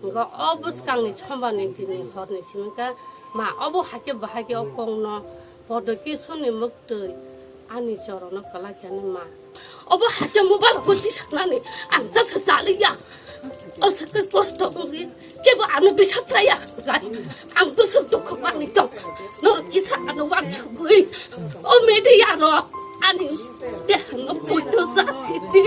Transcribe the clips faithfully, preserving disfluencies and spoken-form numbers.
Hwnkha o bwskangni sombani tini horni simi kha, ma, obo haikhe bahai khe o kokno podo kisuni mwktwi ani chorono kwlai khe ani ma. Obo haikhe mobile ko tisanani ang jasa chaliya. O sakhe kosto wngwi kebo ano bisa chaya. Ang bwswk dukho manwi tong. Norok kisa ano wansugwi o media rok ani dehano poito jasidi.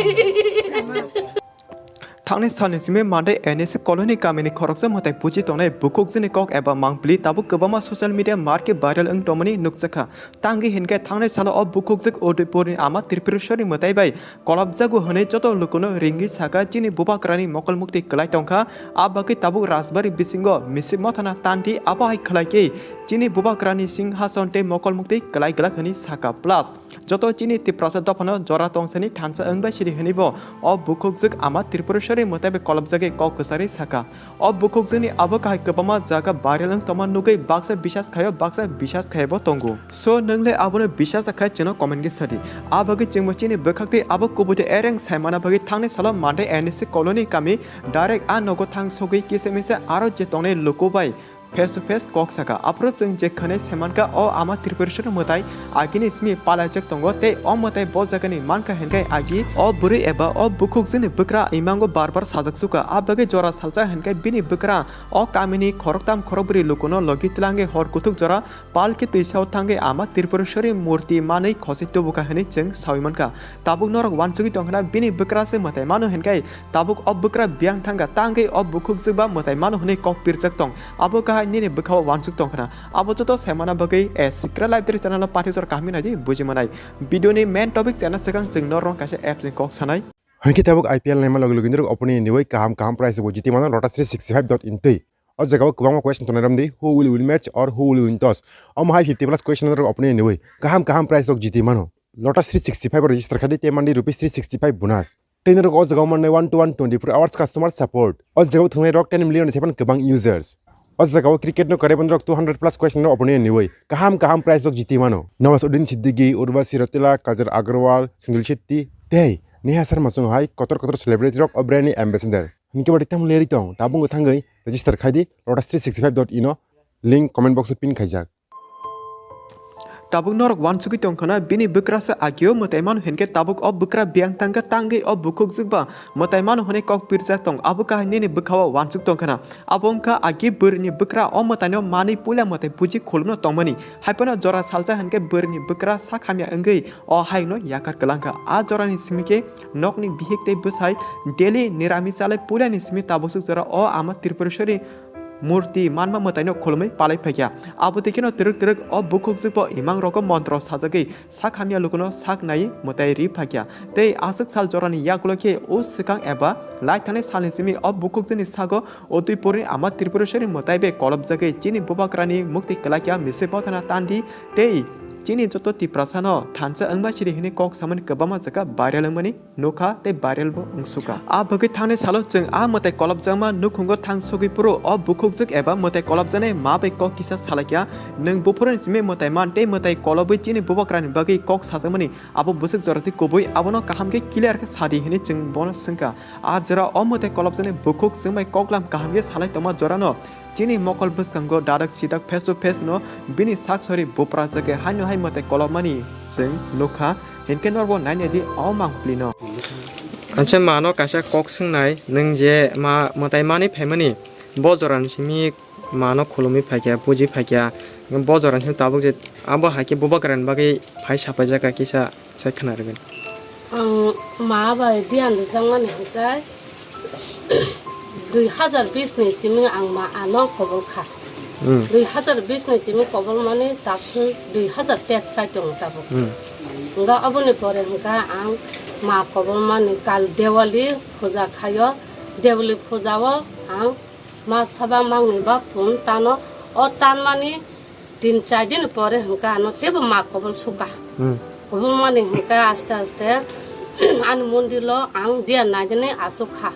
Thangni salni simi Monday N S C Colony kamini khoroksa mwtai buchi tongnai bukhukjini kok eba mangpili tabuk kwbangma social media marke viral wng tongmani nukjakha. Tangwi hinkhe thangnai salo o bukhukjwk Udaipurni ama Tripureshwari mwtai bai kolopjago hwnwi joto lukuno ringwi saka chini bubagrani mokol mukti kwlai tongkha. A bagwi tabuk Rajbari bisingo misip mothana tanti abo hai khlai khe chini bubagrani singhason tei mokol mukti kwlai glak hwnwi saka. Plus, joto chini Tiprasa dophano jora tongsani thansa wngbai sidi hwnwi bo o bukhukjwk ama Tripureshwari mwtai bai kolopjagwi kok kwcharwi saka. O bukhukjwkni abo kahai kwbangma jaga viral wng tongma nugwi baksa bisas khaio, baksa bisas khaibo tongo. So, nwng le abono bisas kha chwngno comment khe sadi. A bagwi chwngbo chini bwkhaktwi abo kubui twi ereng saimana bagwi thangnai salo Monday N S C Colony kami direct a nogo thang sogwi kisa misa aro je tongnai luku bai face to face kok saka. Aphuru chwng je khwnai saimankha o ama Tripureshwar mwtai agini simi palaijak tongo tei o mwtai bo jagani mankha hinkhe agi o bwrwi eba o bukhukjwkni bwkra imango bar bar sajak suka. A bagwi jora salsa hinkhe bini bwkra o kamini khoroktam khorokbrwi lukuno logi twlangwi hor kuthuk jora pal khe twisao thangwi ama Tripureshwari murti manwi khosai tubukha hwnwi chwng sawi mankha. Tabuk norok wansugwi tongkhna bini bwkra se mwtai mano hinkhe tabuk o bwkra biyang thangkha, tangwi o bukhukjwk ba mwtai mano hwnwi kok pirjak tong. Abo kahai nini bwkhao wansuk tongkhna. Abo joto saimana bagwi a Sikra Library channel o pathijor kaham naidi buji manai. Video ni main topic chana swkang chwng norok kaisa apps ni kok sanai. Hinkhe tabuk I P L naima logi logi norok opponent ni wi kaham kaham prize rok jiti mano Lotus three sixty five dot in twi. O jaga o kwbangma question tongnai romdi, who will win match or who will win toss? Omo hai fifty plus question norok opponent ni wi kaham kaham prize rok jiti mano. Lotus three sixty five o register khadi tei mandi rupees three sixty five bonus. Tei norok o jaga o mannai one to one twenty four hours customer support. O jaga o thwngnai rok ten million ni saipan kwbang users. O jaga o cricket no kwrwi rok two hundred plus question no opponent ni wi kaham kaham prize rok jiti mano. Nawazuddin Siddiqui, Urvashi Rautela, Kajal Aggarwal, Sunil Shetty tei Neha Sharma song hai kotor kotor celebrity rok o brand ni ambassador. Hinkhe bo tamo leri tong, tabuk thangwi register khai di lotus three sixty five dot in o, link comment box o pin khaijak. Tabuk norok wansugwi tongkhana bini bwkra se agio mwtai mano hinkhe tabuk o bwkra biyang tangkha, tangwi o bukhukjwk ba mwtai mano hwnwi kok pirjak tong. Abo kahai nini bwkhao wansuk tongkhana. Abo wngkha agi bwrwini bwkra o mwtaino manwi puila mwtai puji khulumno tongmani. Haiphano jora salsa hinkhe bwrwini bwkra sak hamya wngwi o hayungno yakar kwlangkha. A jorani simi khe nokni bihik tei bwsai daily nirami chalai puilani simi tabukjwk jora o ama Tripureshwari murti manma mwtaino khulumwi palai phaikha. Abo twikheno twrwk twrwk o bukhukjwk bo imang rogo montro sajagwi sak hamya lukuno sak naiwi mwtai ri phaikha. Tei aswk sal jorani yagulo khe o swkang eba lai thangnai salni simi o bukhukjwkni sago o twi puri ama Tripureshwari mwtai bai kolopjagwi chini bubagrani mukti kwlakya misip mothana tandi tei chini joto Tiprasano thansa wngma siri hwnwi kok samani kwbangma jaga viral wngmani nukha tei viral bo wngsukha. A bagwi thangnai salo chwng a mwtai kolopjakma nukhungo thang sogwi phuru o bukhukjwk eba mwtai kolopjaknai ma bai kok kisa salaikha, "Nwng buphuruni simi mwtai man tei mwtai kolobwi chini bubagrani bagwi kok sajakmani abo bwswk jora twi kubui, abono kaham khe clear khe sadi," hwnwi chwng bono swngkha. A jora o mwtai kolopjaknai bukhuk chwngbai koklam kaham khe salai tongma jorano chini mokol bwskango dadak sidak face to face no bini sak sori buprajagwi haino hai mwtai kolopmani chwng nukha. Hinkhe norbo nainai di o mangpili no. Anse mano kaisa kok swngnai, nwng je ma mwtai mani phaimani, bo jorani simi mano khulumwi phaikha, buji phaikha, bo jorani simi tabuk je abo haikhe bubagrani bagwi phai sapaijakha kisa. Sai khna rwgwi. Ang ma bai diyan rwjakmani hwnkhe dui hazar bis ni simi ang ma ano kobol kha. Hmm. Dui hazar bis ni simi kobol mani takswk dui hazar teis kai tongo tabuk. Hmm. Hwnkhe aboni pore hwnkhe ang ma kobol mani kal Dewali puja khaio. Dewali puja o ang ma saba mangni ba phun tano o tanmani tin char din pore hwnkhe ano teibo ma kobol suka. Hmm. Kobol mani hwnkhe aste aste ani mondilo ang diya naigini asukha.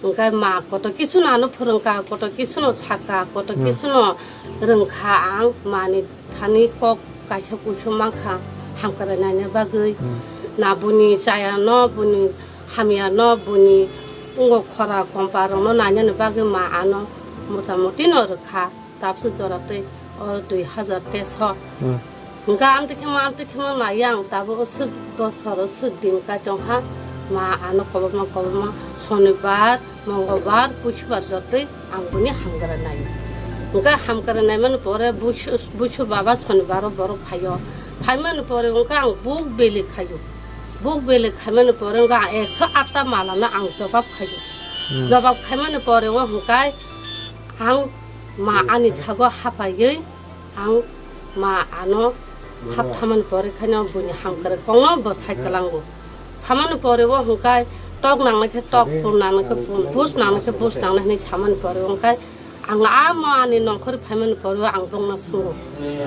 Hwnkhe ma koto kisuno ano phwrwngkha, koto kisuno sakha, koto Hmm. kisuno rwngkha ang mani thani kok kaisa kuisu mankha hamkrai naina bagwi. Hmm. Na buni chayano, buni hamyano, buni Wngkha khora kompa rokno nainani bagwi ma ano mota moti no rwkha, tabuk jora tei o dui hazar teso. Hmm. Hwnkhe amtwi khemo, amtwi khemo naiya ang tabuk o swk bosor o swk din kai tongkha, ma ano kobokma kobokma sonibar, mongolbar, busubar jotoi ang boni hamkrai naio. Hwnkhe hamkrai naimani pore busu, busu baba sonibaro borok phaio. Phaimani pore hwnkhe ang buk beli khaio. Buk beli khaimani pore hwnkhe ang ekso atta malano ang jobab khaio. Hmm. Jobab khaimani pore o hwnkhe ang ma ani sago hapaiwi ang ma ano hapthamani pore khaino buini hamkrai kokno bo sai kwlango. Samani pore o hwnkhe tok nangnai khe tok, pun nangnai khe pun, bus nangnai khe bus nangnai hinwi samani pore o hwnkhe ang a ma ani nongkhor phaimani pore o ang bongno swngo.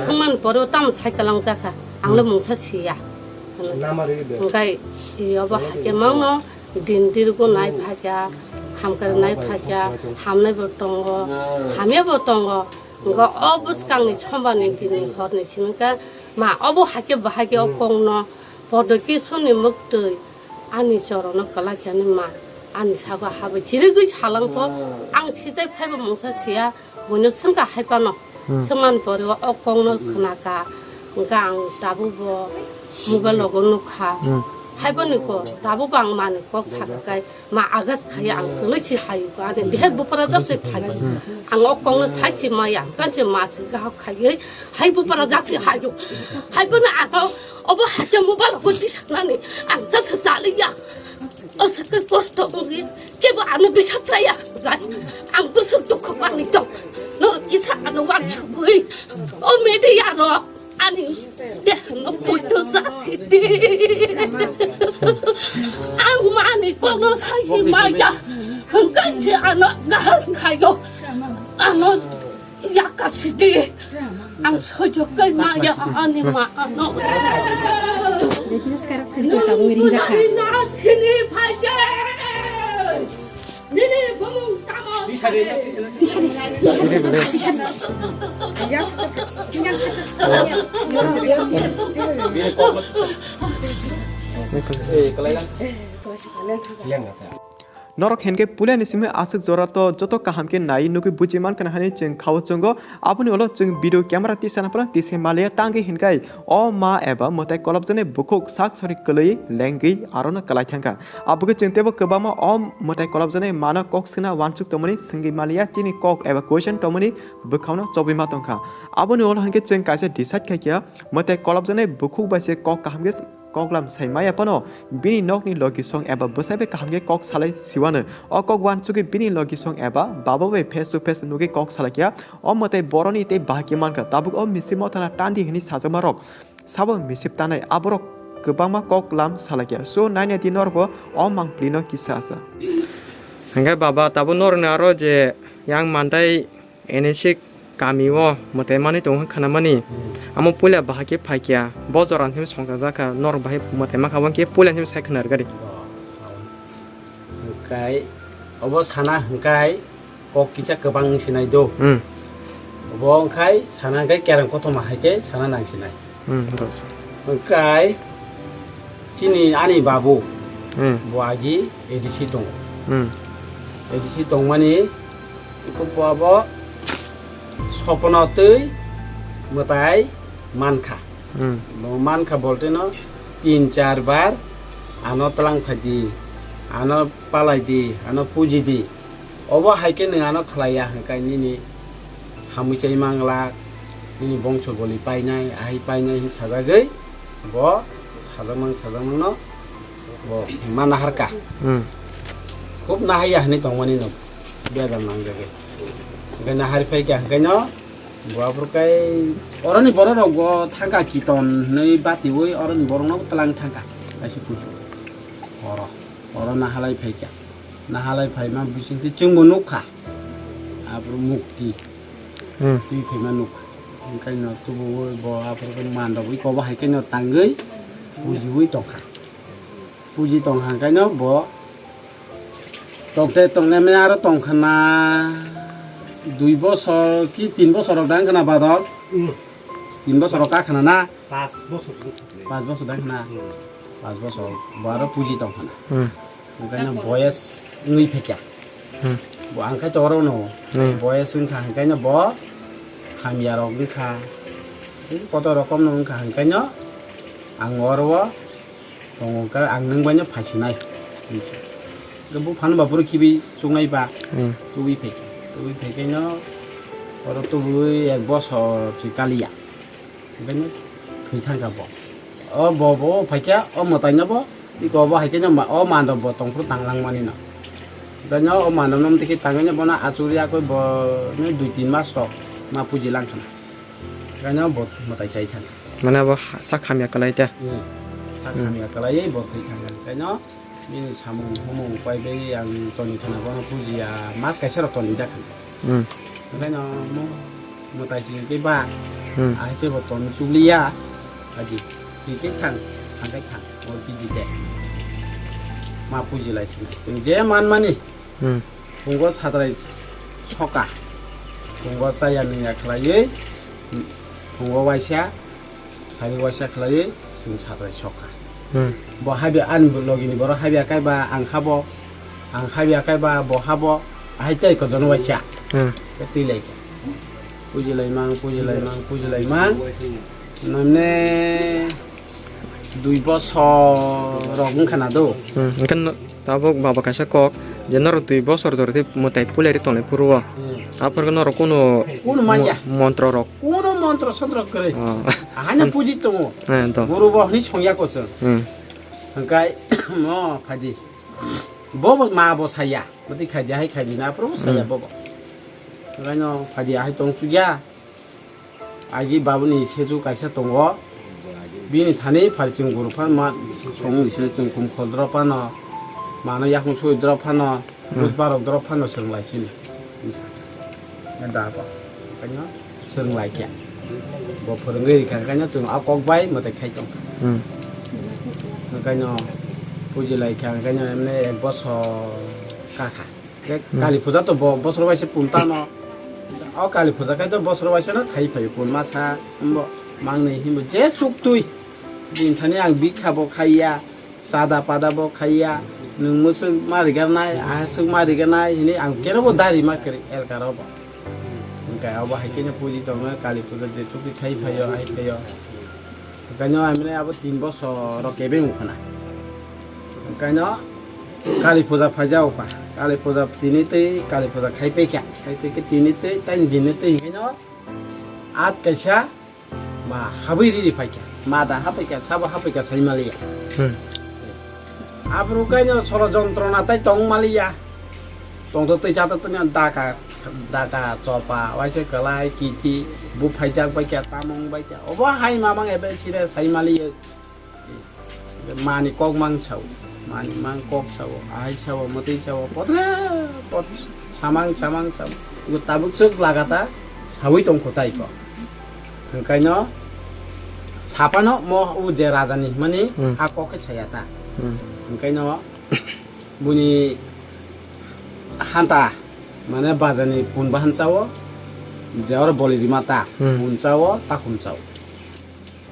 Swngmani pore o tamo sai kwlang jakha, ang le mungsa siya. Hwnkhe i obo hakhe mangno din dirgo nai phakya, hamkrai nai phakya, hamnai bo tongo, hamya bo tongo. Hwnkhe o bwskangni sombani tini horni simi khe ma obo hakhe bahai khe o kokno podo kisuni mwktwi ani chorono kwlai khe ani ma ani sago habai chirigwi salangkho ang sijai phaibo mungsa siya buino swngkha hai phano. Hmm. Swngmani pore o kokno khwnakha hwnkhe ang tabuk bo mobile logo nukha. Hmm. Hai phano ko tabuk bo ang mani kok sakha kai. Ma agas khaya ang kwlwi si hayu ka ani behe bupara jak si phayu. Ang o kongno sai si maya kan si ma si gahak khayui hai bupara jak si hayu. Hai bono ano obo hakhe mobile ko tisanani ang jak sa chaliya. O sakhe kosto ongwi kebo ano bisa chaya jai. Ang bwswk dukho manwi tong. No kisa ano wansugwi o media rok. Ani dehno puito jasidi. Ang mani kono saisi maya. Hwnkhe ano gahas khayo. Ano yakasidi. Ang sojokai maya ani ma ano. Nini nasini phaje. Nini bumung tamo. Tisari, tisari. Norok hinkhe puilani simi aswk jora to joto kaham khe nai nugwi buji mankha hinwi chwng khao chwngo. Aboni ulo chwng video camera tisana phano tisai maliya tangwi hinkhai o ma eba mwtai kolopjaknai bukhuk sak sori kwlwi lengwi arono kwlai thangkha. Abo khe chwng teibo kwbangma o mwtai kolopjaknai mano kok swkna uansuk tongmani swngwi maliya chini kok eba question tongmani bwkhaono chobwi ma tongkha. Aboni ulo hinkhe chwng kaisa decide khaikha mwtai kolopjaknai bukhuk bai se kok kaham khe koklam sai maya phano bini nokni logisong eba bwsai bai kaham khe kok salai siwano. O kok uansugwi bini logisong eba baba bai face to face nugwi kok salaikha. O mwtai boroni tei bahai khe mankha tabuk o misip mothana tandi hinwi sajakma rok sabo misip tanai aborok kwbangma kok lam salaikha. So naina di norbo o mangpli no kisa asa. Hingke baba tabuk norni aro je yang mantai N S C kami o mwtai manwi tongo hwn khwnamani. Hmm. Amo puila bahai khe phaikya, bo jora hwn songchajak kha, norok bahai mwtai mankha, bo hwn khe puila hwn sai khwna rwgadi. Hwnkhe obo sana hwnkhe kok kisa kwbang wng sinai do. Hmm. Obo wngkhai sana hwnkhe kereng kothoma hai khe sana nang sinai. Hmm, dose. Hwnkhe chini ani babu, hmm, bo agi A D C tongo. Hmm. A D C tongmani iko bo abo sopno twi mwtai mankha. Hmm. Bo mankha bolteno tin char bar ano twlang phai di, ano palai di, ano puji di. Obo hai khe nwng ano khlai ya hwn khe nini hamwi chai manglak, nini bongso goli painai, ahai painai hwn sajagwi bo sajakmang sajakmangno bo ma naharka. Hmm. Khub nahai ya hwnwi tongmani no bejal nangjagwi. Hwnkhe nahari phai kha hwnkhe no bo aphuru kai oroni borok rok bo thangka kiton hwnwi batiwi oroni borok no twlang thangka kaisa kusu. Oro, oro nahalai phai kha. Nahalai phaima bisingtwi chwngbo nukha. Aphuru mukti. Hmm. Twi phaima nukha. Hwnkhe no tubuwi bo aphuru khe mandobwi kobo hai khe no tangwi pujiwi tongkha. Puji tongkha hwnkhe no bo tongte tongnai mane aro tongkha na dui bosor ki tin bosor rok dang khna badol. Hmm. Tin bosor rok ka khna na? Pas bosor. Pas bosor dang khna? Hmm. Pas bosor. Bo aro puji tongkha na. Hmm. Hwnkhe no boyes wngwi phaikha. Hmm. Bo ang khai to oro no Hmm. boyes wngkha, hwnkhe no bo hamya rok wngkha. Kotor rokom no wngkha, hwnkhe no ang oro o tongo khe ang nwng bai no phaisinai. Hwnkhe buphang no ba bwrwi khibi chuknai ba. Hmm. Tubui phaikha. Tubui phaikhe no oro tubui ek bosor si kaliya. Hwnkhe no thwi thangkha bo. O bo, bo phaikha, o mwtai no bo, iko bo hai khe no ma-, o man rok bo tongphuru tang lang mani no. Hwnkhe no o man rok no tei khe tangwi no bono achugwi yakwi bo no dui tin mas rok ma puji lang khana. Hwnkhe no bo mwtai chai thangkha. Mane bo ha-, sak hamya kwlai ta? Hmm. Sak Hmm. hamya kwlaiwi bo thwi thangkha. Hwnkhe no Bini samung humung pai bai ang toni khana bono pujiya mas kaisa rok toni jak khana. Hmm. Hwnkhe no mo mwtai si hwnkhe ba Hmm. ahai khe bo toni chuliya adi hwnkhe thang hwnkhe thang o piji de ma puji lai sini chwng je man mani Hmm. phungo sadrai soka phungo chaya nungya khlaiwi phungo waisa Sari waisa khlaiwi chwng sadrai sok kha. Hmm. Bo habya ani bo logini borok habya kaiba ang habo, ang habya kaiba bo habo, ahai tei kotorno waisa. Hmm. Tei twi lai kha. Puji lai mang, puji lai mang, puji lai mang. Namne dui bosor rok wngkha na do. Hmm. Hwnkhe no- Tabuk baba kaisa kok je norok dui bosor jora tei mwtai puilai ri tonglai phuru o. Hmm. Aphuru norok kunu Kunu manya. mo-, montro rok. Kunu montro sontro kwrwi. Oh. Ahaino puji tongo. Eh, to. Guru bo hwnwi songya kochwng. Hmm. Hwnkhe mo phaidi. Bo bo ma bo saya. Bwtwi khaidi hai khaidi na aphuru saya Hmm. bo bo. Hwnkhe no phaidi ahai tong chukya. Agi babuni seju kaisa tongo. Bini thani phari chwng guru phan ma song ni sini chwng kum khol drop phano. Mano yakung sui drop phano. Hmm. Rus barok drop phano swrwng lai sini. Da ba. Kanya swrwng lai kya. Bo phwrwngwi rikha kanya chwng a kok bai mwtai khai tong. Hmm. Kanya puji lai kha kanya emne ek bosor kakha. Khe Hmm. Kali puja to bo-, bosor bai se pun tano. O Kali puja khai to bosor bai se no khai phaio pun masa himbo mangnwi himbo je chuk twi. Bini thani ang bikha bo khaiya, chada pada bo khaiya, nwng mwswk ma rigarnai, aha swk ma rigarnai hinwi ang kero bo dari ma kwrwi elka ro bo. Hwnkhe abo hai khe no puji tongo Kali puja je chuk twi khai phaio, hai phaio. Hwnkhe no amre abo tin bosor rok kebeng wngkha na. Hwnkhe no Kali puja phaijao kha. Kali puja tini tei Kali puja khai pekha. Khai pekhe tini tei tei dini tei hwnkhe no at kaisa ma habwi riri phaikha. Ma da hapaikha, sabo hapaikha sai maliya. Hmm. Abro kaino soro jontrona tai tong maliya. Tongtho tei chato tei daka, daka, chopa, waisa kwlai, kithi, bu phaijak baikha, tamung baikha. Obo hai mamang ebe sire sai maliya. Mani kok mang sao, mani mang kok sao, ahai sao, mwtwi sao, potre pot samang samang sao. Ibo tabuk swk lagata sawi tongkho tai ko. Hwnkhaino sapano mo o je rajani himani Hmm. a kok khe saya ta. Hmm. Hwnkhaino buni hanta mane bajani pun bahan sao, je oro boli rima ta, Hmm. pun sao, takhum sao.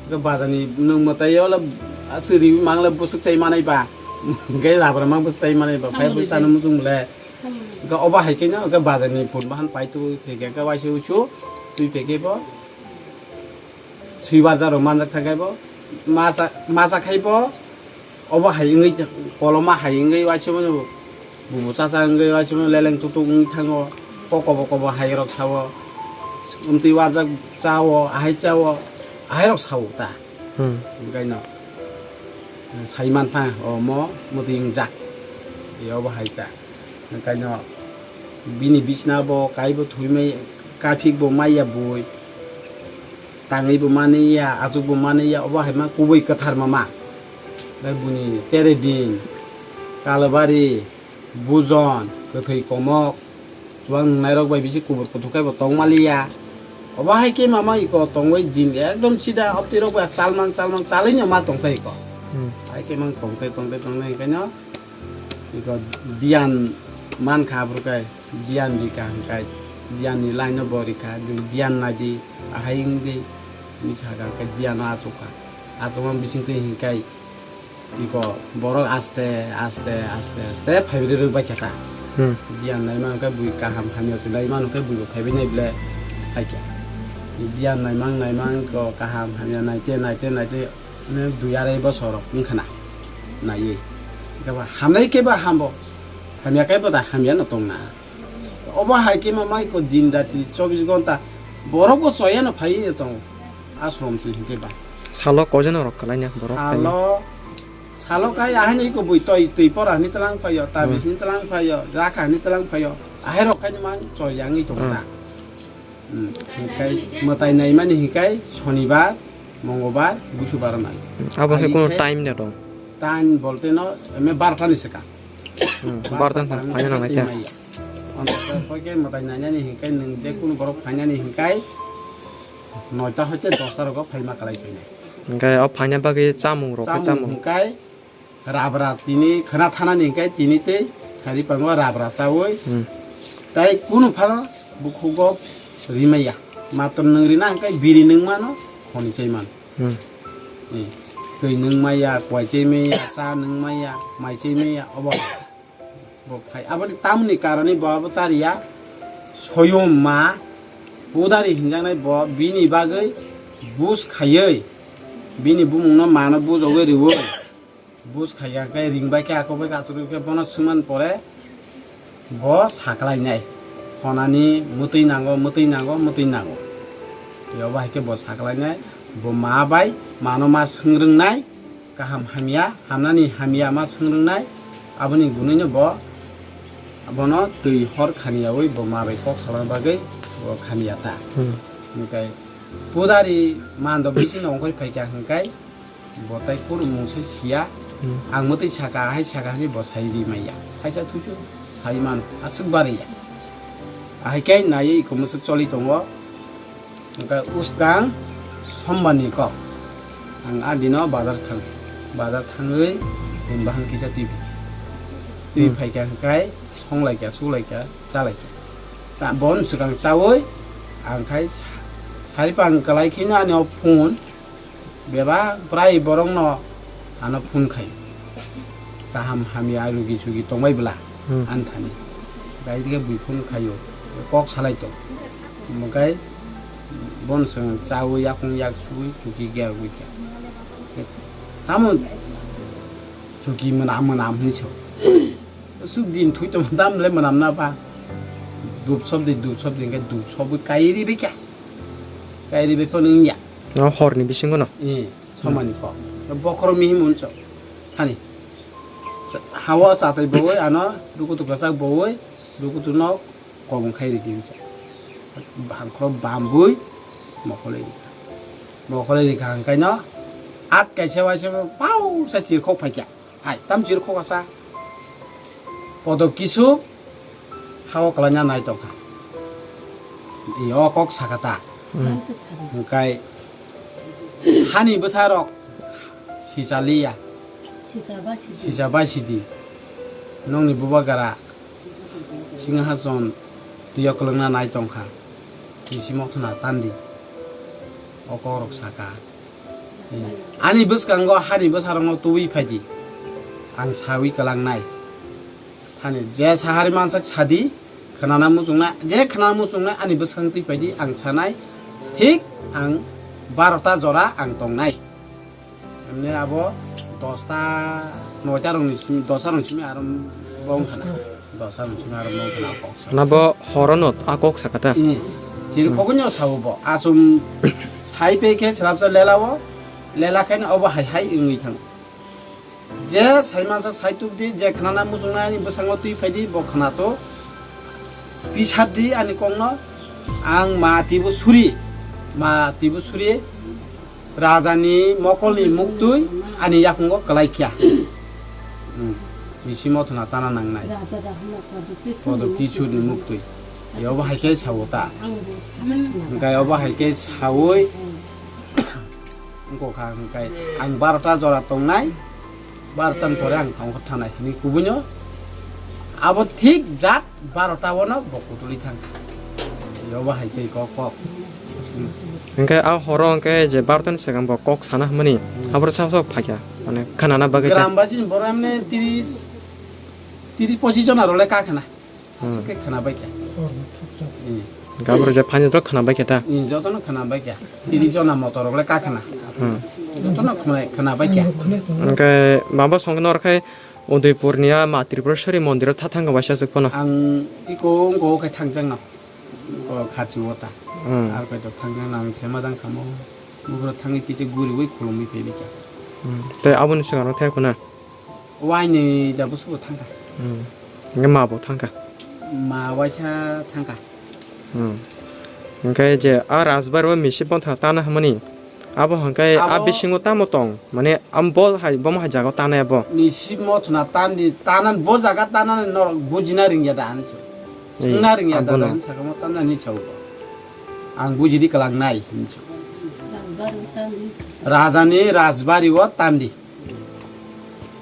Hwnkhe bajani nwng mwtai o le aswk riwi mang le bwswk chai manai ba. Hwnkhe rabra mang bwswk chai manai ba. Phai bwswk chana muchung le. Hwnkhe obo hai khe no hwnkhe bajani pun bahan pai twi phai khe waisa uisu twi phai khe bo. Swibar jaro manjak thang khe bo. Masa, masa khai bo. Obo hai wngwi koloma hai wngwi waisa mano bubu chacha wngwi waisa mano leleng tutuk wngwi thango. Kokobo kobo hai rok sao. Umtwi warjak chao, ahai chao, ahai rok sao ta. Hmm. Hwnkhaino sai mantha omo mwtwi wngjak. Obo hai ta. Hwnkhaino bini bisna bo kaibo thwimai kaphik bo maiya bui. Tangwi bo maniya, achuk bo maniya, obo hai ma kubui kwthar mama. Bai buni tere din, kalabari, bujon, kwthwi komok, chuwang nungnairok bai bisi kubur kuthuk khe bo tong maliya. Obo hai khe mama iko tongwi din ekdom sida optirok bai chalmang chalmang chalwino ma tongthai iko. Hmm. Hai khe mang tongthai tongthai tongthai hwnkhaino iko diyan mankha aphuru khe diyan rikha hwnkhe diyanni line-o bo rikha, diyan naidi ahai wngdi hinwi sakha hwnkhe diyano achukha. Achukma bisingtwi hwnkhe Iko borok aste aste aste aste phaibrwi rwk bai kha ta. Hmm. Biyan naima hwnkhe bui kaham hamya se naima hwnkhe bui bo phaibai nai ble hai khe. Biyan naimang naimang ko kaham hamya naite naite naite ne dui arai bosor rok wngkha na naiwi. Khe ba hamnai khe ba hambo hamya khe bo da hamya no tong na. Obo hai khe ma mai ko din rati chobbish ghonta borok bo choya no phai tongo. Ashram se hwnkhe ba. Salo koijon rok kwlai na borok phai? Salo, salo kai ahai ni ko bui toi twi pora ni tlang phaio, tabis ni tlang phaio, rakha ni tlang phaio. Ahai rok kai mang choi yang i tongo na. Hmm. Hmm, hwnkhe mwtai naimani hwnkhe Shonibar, Mongolbar, Busubar nai. Abo khe ai kuno khe time da dong? Time bolte no eme barota ni swkang. Hmm, barota ni swkang phaina nangnai khe. Maya. Onto khe mwtai nainani hwnkhe nwng je kunu borok phainani hwnkhe noita hoite dosta rogo phaima kwlai phainai. Hwnkhe o phaina bagwi chamung rok khe tamo? Chamung hwnkhe rabra tini khwna thanani hwnkhe tini tei sari pango rabra chaui. Hmm. Tai kunu phano bukhugo rimaya. Matwr nwng rina hwnkhe biri nwng mano khoni chai mano. Hmm. Ni, twi nwng maya, kwai chai maya, cha nwng maya, mai chai maya, obo. Bo phai, aboni tamni karoni bo abo chariya, soyom ma, pudari hinjaknai bo, bini bagwi bus khaiwi, bini bumungno mano bujogwi riwi, bus khaiya khe ring bai khe, ako bai khe, achuk khe bono swngman pore, Bo saklainai, honani mwtwi nango, mwtwi nango, mwtwi nango. Tei obo hai khe bo saklainai, bo ma bai mano ma swngrwngnai, kaham hamya, hamnani hamya ma swngrwngnai, aboni gunui no bo, bono twi hor khaniyaui bo ma bai kok salna bagwi bo khaniya ta. Hmm. Hwnkhe pudari mando bisingno ongkhoi phaikha hwnkhe, Bo tai kurumung se siya. Hmm. Ang mwtwi saka, hai saka hinwi bo sai ri manya. Kaisa thuchu sai man, aswk bariya. Ahai khe naiwi iko mwswk choli tongo. Hwnkhe uskang sombarni kok. Ang a dino bazar thang. Bazar thangwi bun bahang kisa twi. Twi Hmm. phaikha hwnkhe songlaikha, sulaikha, chalaikha. Sa-, bon swkang chawi ang khai sa-, sari pang kwlai kheno ani o phone. Bebak bwrai borokno ano phone khai. Kaham hamya rugi sugi tongbai bwla Hmm. ani thani. Bai dige bui phone khaio. Kok salai tong. Omo khai bon swng chawi yakung yak sui chuki ger gui kha. Tamo chuki mwnam mwnam hinwi so. Suk din thui tong tam le mwnam na ba. Dup sob di dup sob di khai dup sob kai ri be kya. Kai ri be phone ya. No, horni bisingo no? Eh, somani kok. Bokhorok mihi muncho. Hani. Hawa chatai bowoi ano, dukutu kwchak bowoi, dukutu no kobong khai ridi uncho. Bangkhro bambui, mokhole rikha. Mokhole rikha hwnkhe no, at kaisa waisa pau sa chirkhok phaikha. Hai, tam chirkhok asa. Podok kisu, hawa kwlaina nai tongkha. I o kok sakha ta. Hmm. Hwnkhe hani bwsarok sichaliya. Sisa bai sidi. Sisa bai sidi. Nokni bubagra singhason twiyo kwlwngna nai tongkha. Bisi mothona tandi. O kokrok sakha. Ani bwskango hani bwsarokno tubui phaidi. Ang sawi kwlangnai. Thani je sahari mansak sadi, khwnana muchungnai, je khwnana muchungnai ani bwskang twi phaidi ang sanai, thik ang barota jora ang tongnai. Emne abo dosta, noita rokni simi, dosta rokni simi aro bong khana. Dosta rokni simi aro bong khana kok sa. Na bo horono a kok sakata? Chiri khogwi no sawo bo. Achum sai pe khe srapsa lelao, lela khe obo hai hai wngwi thang. Je saimansa saituk di, je khnana muchungnai ani bwskango twi phaidi, bo khnato. Pisat di ani kokno, ang ma tibo suri, ma tibo suri, rajani mokolni muktwi ani yakungo kwlai kya. Hmm. Bisi mothona tana nangnai. Kodo kichurni muktwi. Yobo hai khe sawo ta. Hwnkhe obo hai khe sawi. Wngkha hwnkhe ang barota jora tongnai, barota ni pore ang thangkha thanai hinwi kubuino abo thik jat barota o no bo kutulwi thangkha. Yobo hai tei kok kok. Hwnkhe a horo hwnkhe je bartoni swkang bo kok sana hwnmani, hmm, aboro sa sok phaikha, mane khanana bagwi ta. Gram basi borok mane tiris, tiris pochis jona role ka khana. Hmm. Aswk khe khana bai kha. Hmm. Gabur je phani rok khana bai kha ta. Hmm, jotono khana bai kha. Tiris jona motor rok le ka khana. Hmm. Jotono khana, khana bai kha. Hwnkhe baba songno rw khai Udaipurni a Ma Tripureshwari mondirw tha thangkha waisa swk phano. Ang iko wngkha o khe thangjakno. Ko khachi o ta. Hmm. Ar kaitor thangjakno ang sema dang khamo. Bugra thangwi kichi guriwi khulumwi phaiwi kha. Hmm. Tei aboni swkang rok thai khuna? Waini da busugo thangkha. Hmm. Hwnkhe ma bo thangkha? Ma waisa thangkha. Hmm. Hwnkhe je a Rajbari o misip bo tha-, tana hwnmani. Abo hwnkhe a abo bisingo tamo tong? Mane am bo hai, bomo hai jaga o tanai abo? Misip mothona tandi, tanan bo jaga tanani norok bujina ringya da ani so. Ei, swngna ringya da abono. Da ani sakamo tanani sao. Ang bujidi kwlangnai hinwi so. Rajani Rajbari o tandi.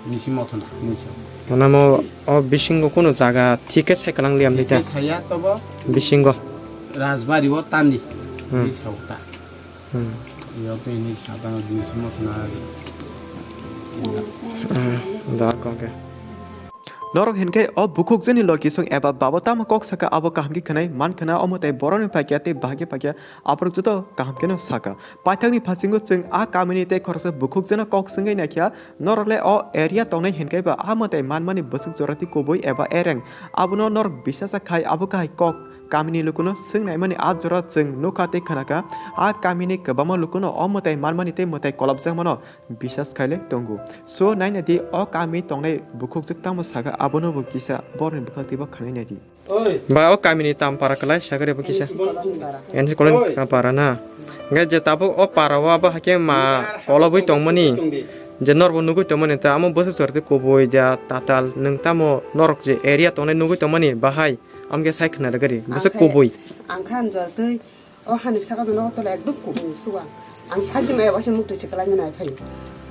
Bisi mothona, hinwi sao. Mane mo o bisingo kunu jaga thik khe sai kwlang liya mli ta? Thik khe saya tobo. Bisingo. Rajbari o tandi. Hmm. Hinwi sao ta. Hmm. Yo to hinwi sa ta bisi mothona. Hmm, da kok khe. Norok hinkhe o bukhukjani logisong eba babo tamo kok saka abo kaham khe khwnai man khna omo tei borokni paikya tei bahai khe paikya aborok joto kaham kheno saka. Paithakni phasingo chwng a kamini tei khoroksa bukhukjano kok swngwi naikha, norok le o area tongnai hinkhe ba a mwtai manmani bwswk jora tei kubui eba ereng. Abono norok bisasa khai abo kahai kok kamini lukuno swngnaimani a jora chwng nukha tei khwnakha. A kamini kwbangma lukuno o mwtai manmani tei mwtai kolopjakmano bisas khaile tongo. So naina di o kami tongnai bukhukjwk tamo saka abono bo kisa borni bwkhak twibo khanai nai di. Oi. Ba o kamini tam para kwlai sakari bo kisa. N C Colony para. N C Colony para na. Hwnkhe je tabuk o para o abo hakhe ma kolobwi tongmani. Je norbo nugwi tongmani ta amo bwswk chordi kubui da tatal nwng tamo norok je area tongnai nugwi tongmani bahai amkhe sai khna rwgari bwswk kubui. Ang khe ang jor twi O hani saka no nogo tola ekdom kubui sugo ang. Ang sajima eba se mukti chikla ni nai phai.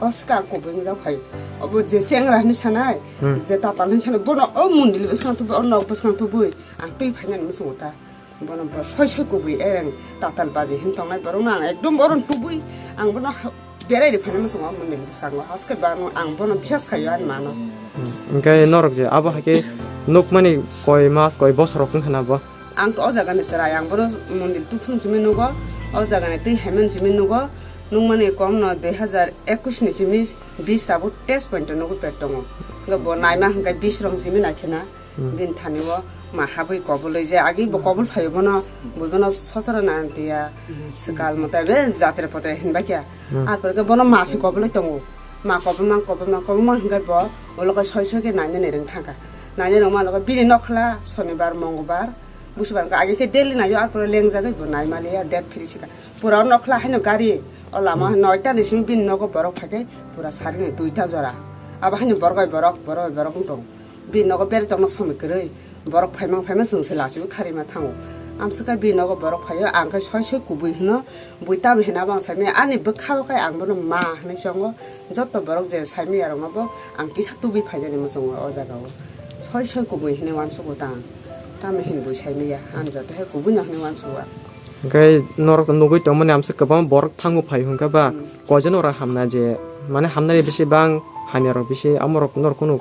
O swkang kubui wngjak phai. Obo je chengra hwnwi sanai, hmm, je tatal hwnwi sanai, bono o mondil bwskang tubui, o nok bwskang tubui. Ang twi phainani muchungo ta. Bono bo soi soi kubui ereng tatal baji hin tongnai borok no ang ekdom boron tubui. Ang bono ha-, berai ri phainani muchungo o mondil bwskango. Haske ba ang bono bisas khaio ani mano. Hmm. Hwnkhe norok je abo hai khe nukmani koi mas koi bosor rok wngkha na bo? Ang to o jaga ni chwrai, ang bono mondir tuphuru simi nugo, o jaga ni twi haiman simi nugo, nukmani kom no dui hazar ekush ni simi bis tabuk test point o nugwi pet tongo. Hwnkhe bo naima hwnkhe bis rong simi naikhe na, hmm, bini thani o ma habwi kobului je agi bo kobul phaio bono, bui bono sosora na tiya, swkal mwtai be jatre potre hinbai khe. Hmm. Arpore khe bono ma se kobului tongo, ma kobulma kobulma kobulma hwnkhe bo ulo khe soi soi khe nainani rwng thangkha, nainani rwngma ulo khe bini nokhla sonibar mongolbar. Busubar wngkha age khe daily naio, arpore lengjagwi bo naimaliya, date phiri sikha. Pura o nokhla haino gari, o lama, hmm, noita ni simi bini nogo borok phaikhe pura sarini duita jora. Abo haino borok bai borok, borok bai borok wng tong. Bini nogo beri tongma somoi kwrwi. Borok phaimang phaima chwngse lachiwi kharima thango. Amswkha bini nogo borok phaio, ang khe soi soi kubui hwno, bui tamo hino abo ang saimanya. Ani bwkha o khe ang bono ma hwnwi chongo. Joto borok je saimanya rokno bo ang kisa tubui phainani muchungo o jaga o. Soi soi kubui hinwi uansugo ta ang. Tamo hinwi bui saimanya, ang joto hai kubui no hinwi uansugo ang. Hwnkhe norok nugwi tongmani amswk kwbangma borok thango phai hwnkhe ba, hmm, koijon ora hamna je, mane hamnani bisi bang hamya rok bisi amorok norok kunu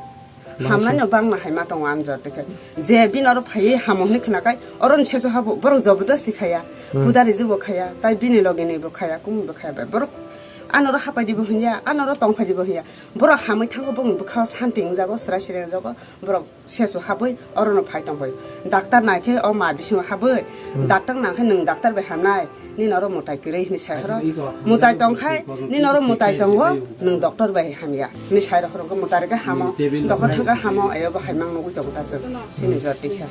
hamnani no bangma haima tongo ang joto khe. Je bini oro phaiwi hamo hinwi khwnakhai, oro ni sesu habo, borok jobodasti khaya, hmm, pudari jibo khaya, tai bini logi ni bo khaya, kumi bo khaya, borok ano oro hapai dibo hinya, ano oro tong phai dibo hinya. Borok hamwi thango, bongni bwkha o santi wngjago, srai srai wngjago, borok sesu habwi orono phai tong phai. Daktar naikhe o ma bisingo habwi, hmm, daktar nangkhe nwng daktar bai hamnai, nini oro mwtai kwrwi hinwi sai horo. Mwtai tongkhai, nini oro mwtai tongo, nwng doctor bai hamya hinwi sai rok horo, mwtai rwkhe hamo, doctor thangkhe hamo, ayo bo haimang nugwi tongo ta chwng, chini jor tikha.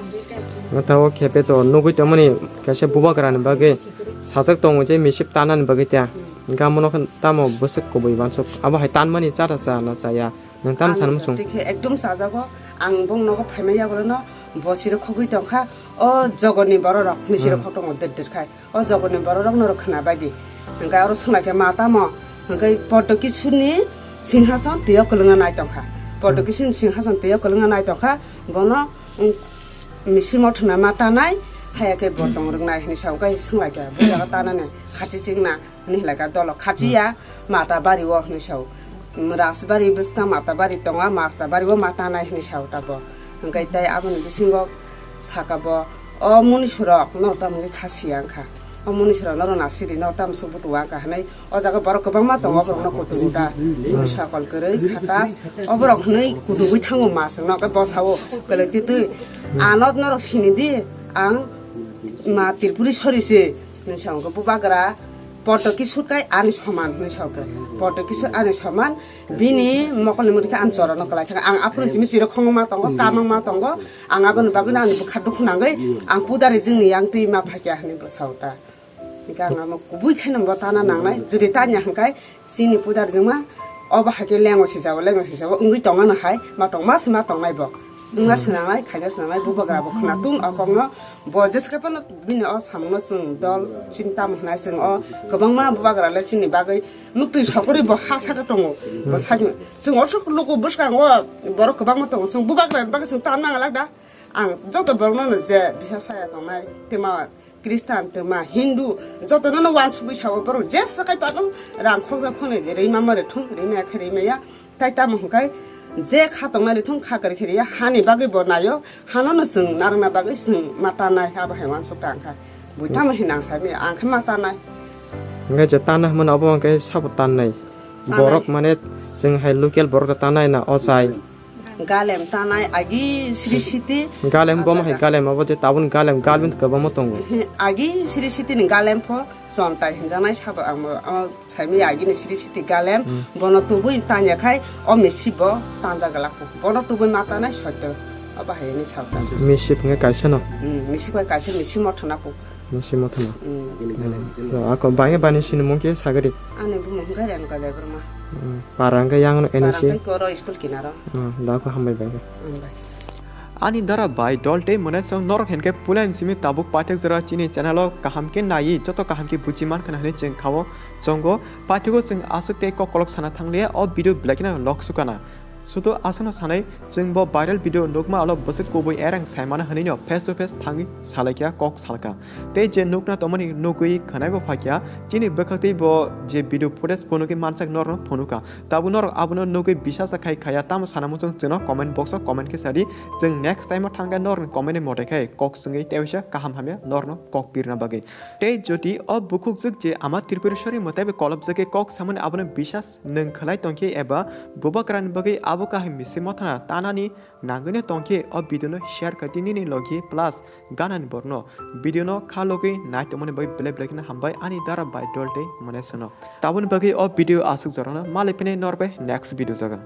Mwtai o khepe to nugwi tongmani kaisa bubagra ni bagwi sajak tongo je misip tanani bagwi ta. Hwnkhe amo nokha tamo bwswk kubui uansuk, abo hai tanmani chata cha na chaya? Nwng tamo sana muchung? Tei khe ekdom chajago. Ang bong nogo phaima yagulono bo siro khogwi tongkha. O jogoni bororok ni siro, hmm, khok tongo der der khai. O jogoni bororok norok khwna bai di. Hwnkhe oro swngna khe ma tamo? Hwnkhe Poddo Kisuni singhason twiyo kwlwngna nai tongkha. Poddo, hmm, Kisuni singhason twiyo kwlwngna nai tongkha. Bono, um, misi mothona ma tanai, Haya khe bo tong rwknai hwnwi sao, hwnkhe swnglaikha bo jaga tanani khachi chikna hwnwi hwlaikha dolo khachiya mata bari o hwnwi sao. Rajbari bwskang mata bari tongo, mata bari o ma tanai hwnwi sao ta bo. Hwnkhe tei aboni bisingo saka bo, "O munisrok norok tamo khe kha siya wngkha? O munisrok norok nasidi norok tamo se butua wngkha?" hwnwi o jaga borok kwbangma tongo, borokno kutung uta, sakol kwrwi khatas, o borok hwnwi kutugwi thango ma chwngno, khe bo sao, "Kwlwi twi twi, ano norok sini di, ang ma Tripuri sori se," hwnwi sa wngkha bubagra, "Potoki surkai ani soman," hwnwi sa wngkha, "Potoki sur ani soman, bini mokolni murikhe ang chorano kwlai thangkha, ang aphuru chini chiro khongma tongo, kamangma tongo, ang aboni bagwino ani bwkha dukhu nangwi ang pudari jwngni yang twi ma phaikha," hwnwi bo sa wngkha. Hingke ang amo kubui khe nang bo tana nangnai. Jodi tanya hingkai chini pudar jwngma obo hai khe lengo sijao, lengo sijao wngwi tongmano hai, ma tongma se ma tongnai bo. Wngna swnangnai, khaina swnangnai, bubagra bo khwna tun o kokno. Bo jeske phano bini o samungno chwng dol chini tamo hwnai chwng o kwbangma bubagra le chini bagwi muktwi sokori bo ha saka tongo. Bo sajwng chwng o sok luku bwskango borok kwbangma tongo. Chwng bubagra ni bagwi chwng tan nang lak da. Ang joto borokno je bisa saya tongnai, tei ma Christian tei ma Hindu, jotono no wansugwi sao borok je sakai pano rang khokjak phano je rima mare thung, rima khe rima ya, tai tamo hwnkhe je kha tongna rithung kha kwrwi khe riya, hani bagwi bo naio, hano no chwng narwkna bagwi chwng ma tanai, abo hai wansuk ta wngkha. Bui tamo hinang sai mi, ang khe ma tanai. Hwnkhe je tana hwnmano abo hwnkhe sabo tannai. Tanai. Borok mane chwng hai local borok tanai na ochai. Galem tanai agi Sri Siti. Galem bo ma hai galem abo je tabun galem galem kwbangma tongo. Agi Sri Siti ni galem pho chontai hinjaknai sabo ang bo, o saimaya agi ni Sri Siti galem bono tubui tanya khai o misi bo tanja galak bono tubui ma tanai soito obo hai ni sao ta. Misi phunge kaisa no. Hmm, misi bai kaisa misi mothana pu. Misi mothana. Hmm. Ako bai bani sini mungke sagadi. Ani bumung hwnkhe Renuka Debbarma. Para hwnkhe yang no N S C. Para hwnkhe koro school kinaro. Da ko hambai bai. Hambai. Ani dara bai dol tei mwnai song norok hinkhe puila ni simi tabuk paithak jora chini channel o kaham khe naiwi joto kaham khe buji mankha na hinwi chwng khao chongo. Paithago chwng aswk tei kok kolok sana thangliya o video belai kheno lok sukana. Sudu aswkno sanai chwng bo viral video nukma alo bwswk kubui erang saimano hinwi no face to face thangwi salaikha kok salkha. Tei je nukna tongmani nugwi khwnai bo phaikha chini bwkhaktwi bo je video footage phunugwi mansak norokno phunukha. Tabuk norok abono nugwi bisasa khai khaya tamo sana muchung chwngno comment box o comment khe sadi. Chwng next time o thangkha norokni comment ni mote khai kok swngwi tei waisa kaham hamya norokno kok birna bagwi. Tei jodi o bukhukjwk je ama Tripureshwari mwtai bai kolopjagwi kok samani abono bisas nwng khwlai tongkhe eba bubagrani bagwi abo kaham misi mothana tanani nangwino tongkhe o video no share khai di nini logi plus ganani borno video no kha logwi nai tongmani bagwi belai belai kheno hambai ani dara bai dol tei mwnai sono. Taboni bagwi o video aswk jorano malai phinai norbai next video jaga.